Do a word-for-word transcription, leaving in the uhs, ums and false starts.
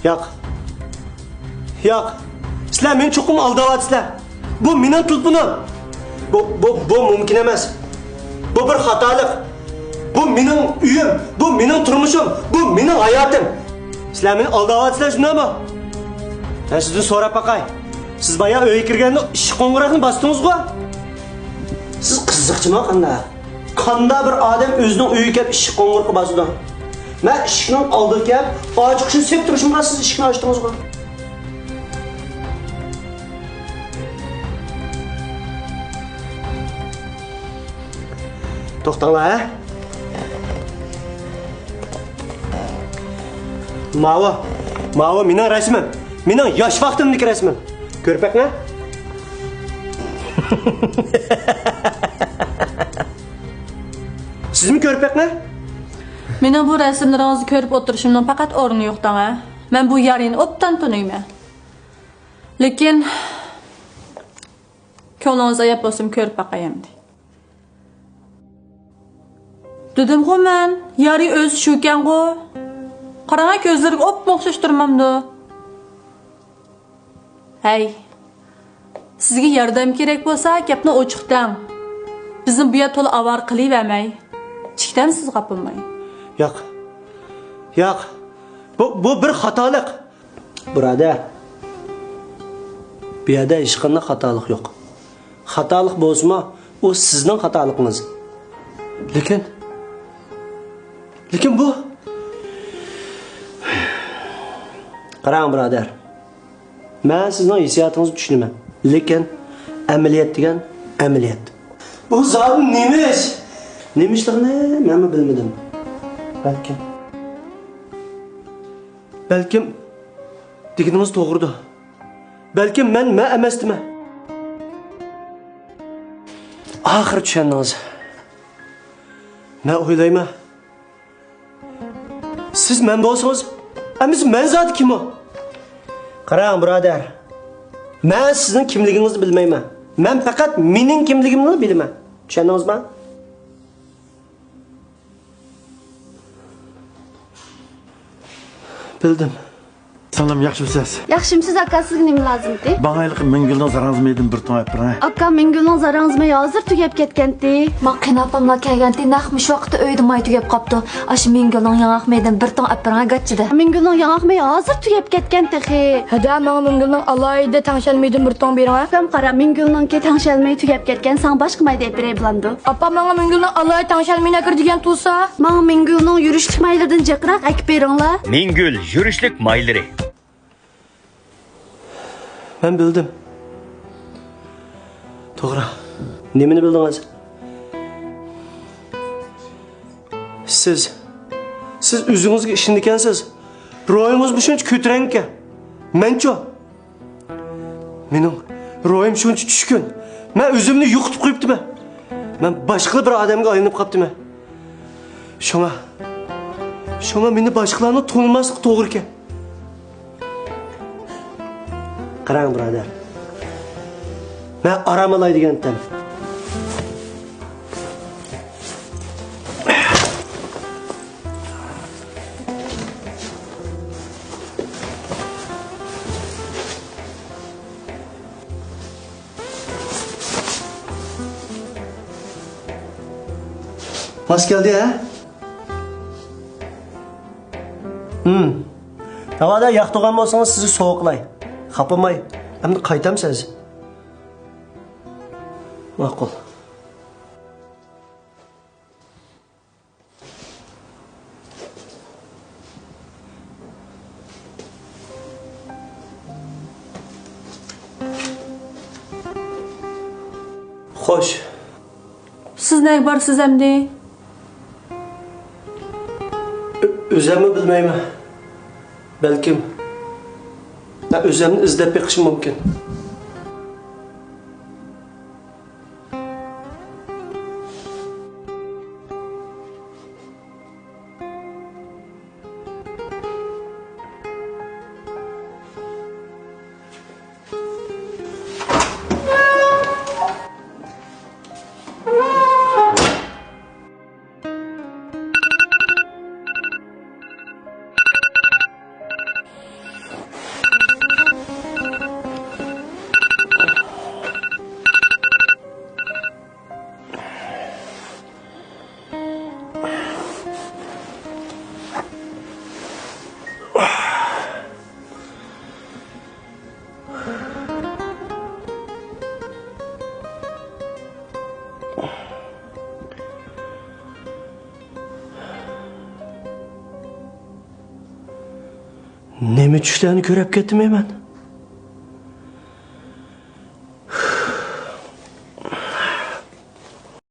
ياق. ياق. سىلەر مېنى چوقۇم ئالداۋاتىسىلەر. بۇ مېنىڭ تېلېفونۇم. بۇ، بۇ، بۇ مۇمكىن ئەمەس. بۇ بىر خاتالىق. بۇ مېنىڭ ئۆيۈم. بۇ مېنىڭ تۇرمۇشۇم. بۇ مېنىڭ ھاياتىم. سىلەر مېنى ئالداۋاتىسىلەر، شۇنداقمۇ؟ مەن سىزدىن سوراپ باقاي. سىز بايا ئۆيگە كىرگەندە ئىشىك قوڭغۇراقنى باستىڭىزغۇ؟ سىز قىزىقچىما قانداق؟ قانداق بىر ئادەم ئۆزىنىڭ ئۆيىگە كەپ ئىشىك قوڭغۇرىقى باسىدۇ؟ مەن ئىشىكنىڭ ئالدىغا كەپ ئاچقۇچنى سېلىپ تۇرۇشۇمغا سىز ئىشىكنى ئاچتىڭىزغۇ؟ توختاڭلار، ھە؟ ماۋۇ، ماۋۇ مېنىڭ رەسىمىم. مېنىڭ ياش ۋاقتىمدىكى رەسىمىم. كۆرۈپ بېقىڭە. سىزمۇ كۆرۈپ بېقىڭە. مېنىڭ بۇ رەسىملىرىڭىزنى كۆرۈپ ئولتۇرۇشۇمنىڭ پەقەت ئورنى يوق دەڭە. مەن بۇ يارىنى ئوبدان تونۇيمەن. لېكىن كۆڭلىڭىز ئاياپ بولسىمۇ كۆرۈپ باقاي ئەمدى. دېدىمغۇ مەن، يارى ئۆزى شۇكەنغۇ. قاراڭا كۆزلىرىگە ئوپمۇ ئوخشاش تۇرمامدۇ؟ ھەي، سىزگە ياردەم كېرەك بولسا گەپنى ئوچۇق دەڭ. بىزنى بۇ يەر تولا ئاۋارە قىلىۋەرمەي. چىكتەمسىز خاپىماي. ياق. ياق. بۇ، بۇ بىر خاتالىق. بۇرادەر، بۇ يەردە ھېچقانداق خاتالىق يوق. خاتالىق بولسىمۇ، ئۇ سىزنىڭ خاتالىقىڭىز. لېكىن، لېكىن بۇ، قاراڭ، بۇرادەر، مەن سىزنىڭ ھېسسىياتىڭىزنى چۈشىنىمەن، لېكىن ئەمەلىيەت دېگەن ئەمەلىيەت. بۇ زادى نېمە ئىش؟ نېمە ئىشلىقىنى مەنمۇ بىلمىدىم. بەلكىم، بەلكىم دېگىنىڭىز توغرىدۇر. بەلكىم مەن، مەن ئەمەستىمەن. ئاخىرى چۈشەندىڭىز. مەن ئويلايمەن، سىز مەن بولسىڭىز، ئەمىسە مەن زادى كىم ئۇ؟ قاراڭ، بۇرادەر، مەن سىزنىڭ كىملىكىڭىزنى بىلمەيمەن. مەن پەقەت مېنىڭ كىملىكىمنىلا بىلىمەن. چۈشەندىڭىزمۇ؟ بىلدىم. سىڭلىم، ياخشىمسىز؟ ياخشىمسىز ئاكا، سىزگە نېمە لازىمتى؟ ماڭا ھېلىقى مىڭگۈلنىڭ زاراڭزا مېيىدىن بىر توڭ ئەپ بېرىڭ. ئاكا، مىڭگۈلنىڭ زاراڭزا مېيى ھازىر تۈگەپ كەتكەنتى. ماڭا قېيىنئاپاملا كەلگەنتى، نەق مۇشۇ ۋاقىتتا ئۆيدە ماي تۈگەپ قاپتۇ. ئاشۇ مىڭگۈلنىڭ ياڭاق مېيىدىن بىر توڭ ئەپ بېرىڭە، گاچچىدە. مىڭگۈلنىڭ ياڭاق مېيى ھازىر تۈگەپ كەتكەن تېخى. ھەدە، ماڭا مىڭگۈلنىڭ ئالاھىدە تەڭشەل مېيىدىن بىر توڭ بېرىڭە. ئاكام، قارا، مىڭگۈلنىڭكى تەڭشەل مېيى تۈگەپ كەتكەن، ساڭا باشقا ماي دەپ بېرەي بولامدۇ؟ ئاپا، ماڭا مىڭگۈلنىڭ ئالاھىدە تەڭشەل مېيىنى ئەكىر دېگەن تۇرسا. ماڭا مىڭگۈلنىڭ يۈرۈشلۈك مايلىرىدىن جىقراق ئەكىپ بېرىڭلار. مىڭگۈل يۈرۈشلۈك مايلىرى. مەن بىلدىم. توغرا. نېمىنى بىلدىڭىز؟ سىز، سىز ئۆزىڭىزگە ئىشىنىدىكەنسىز. روھىڭىزمۇ شۇنچە كۆتۈرەڭكەن. مەنچۇ؟ مېنىڭ روھىم شۇنچە چۈشكۈن. مەن ئۆزۈمنى يوقىتىپ قويۇپتىمەن. مەن باشقىلا بىر ئادەمگە ئايلىنىپ قاپتىمەن. شۇڭا، شۇڭا مېنى باشقىلارنىڭ تونۇماسلىقى توغرىكەن. قاراڭ، بۇرادەر. مەن ئارام ئالاي دېگەنتىم. ماس كەلدى، ھە؟ ھىم. ناۋادا ياقتۇرغان بولسىڭىز، سىزنى سوۋغا قىلاي. خاپىماي. ئەمدى قايتامسىز؟ ماقۇل. خوش. سىز نەگە بارىسىز ئەمدى؟ ئۆ-، ئۆزۈممۇ بىلمەيمەن. بەلكىم مەن ئۆزۈمنى ئىزدەپ بېقىشىم مۇمكىن. نېمە چۈشلەرنى كۆرۈپ كەتتىم مەن؟